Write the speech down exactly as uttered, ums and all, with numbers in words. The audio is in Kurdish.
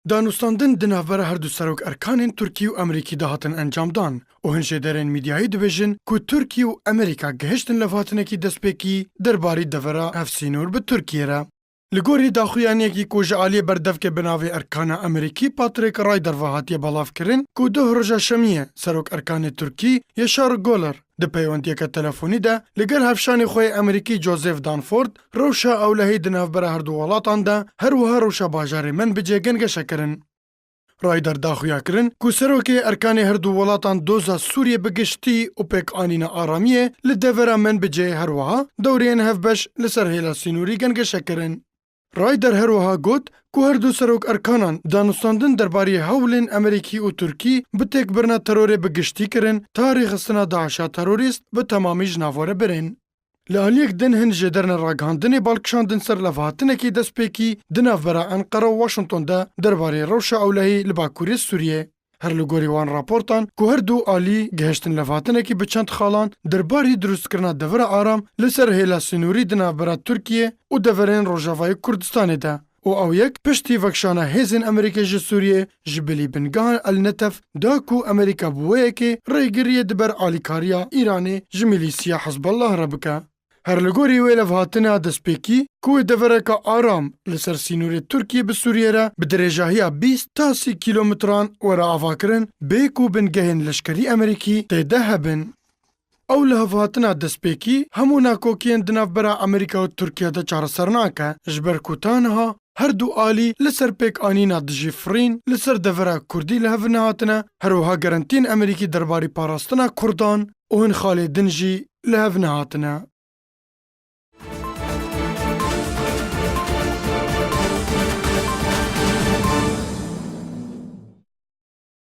Danûstandin di navbera her du serok erkanên Tirkî û Amerîkî de hatin encamdan û hin jêderên mîdyayî dibêjin ku Tirkî û Amerîka gihiştin levhatinekî destpêkî derbarî devera hevsînor bi Tirkiyê re. Li gorî daxuyaniyekî ku ji aliyê berdevkê bi navê erkana Amerîkî Patrick Ryder ve hatiye belavkirin ku duh roja şemiyê serok erkanê Tirkî Yaşar Goler di peywendiyeke telefonî de li gel hevşanê xwe yê Amerîkî Joseph Dunford rewşa ewlehî di navbera her du welatan de her wiha rewşa bajarê Menbicê gengeşe kirin. Ryder daxuya kirin ku serokê erkanê her du welatan doza Sûriyê bi giştî û pêkanîna aramiyê li devera Menbicê her wiha dewreyên hevbeş li ser hêla sînorî gengeşe kirin. Ryder her wiha got ku her du serok erkanan danûstandin derbarê hewlên Amerîkî û Tirkî bi têkbirina terorê bi giştî kirin, ta rêxistina DAIŞa terorîst bi temamî ji nav were birên. Li aliyek din hin jêderên ragihandinê bal kişandin ser levhatinekî destpêkî di navbera Enqere û Washington de derbarê rewşa ewlehî li bakurê Sûriyê. Her li gorî wan raportan ku her du alî gihiştin levhatinekî bi çend xalan derbarî dirustkirina devera aram li ser hêla sînorî di navbera Tirkiyê û deverên Rojavayê Kurdistanê de û ew yek piştî vekişana hêzên Amerîkê ji Sûriyê ji bilî bingeha El Netef da ku Amerîka bi wê yekê rêgiriyê di ber alîkariya Îranê ji milîsiya Hizbullah re bike. Her li gorî wê levhatina destpêkî ku wê devereke aram li ser sînorê Tirkiyê bi Sûriyê re bi dirêjahiya bîst ta sî kîlometran were avakirin, bê ku bingehên leşkerî Amerîkî tê de hebin. Ew lihevhatina destpêkî hemû nakokiyên di navbera Amerîka û Tirkiye de çareser nake, ji ber ku ta niha her du alî li ser pêkanîna dijî firîn li ser devera Kurdî li hev nehatine, her wiha gerentiyên Amerîkî derbarî parastina Kurdan û hin xalê din jî li hev nehatine.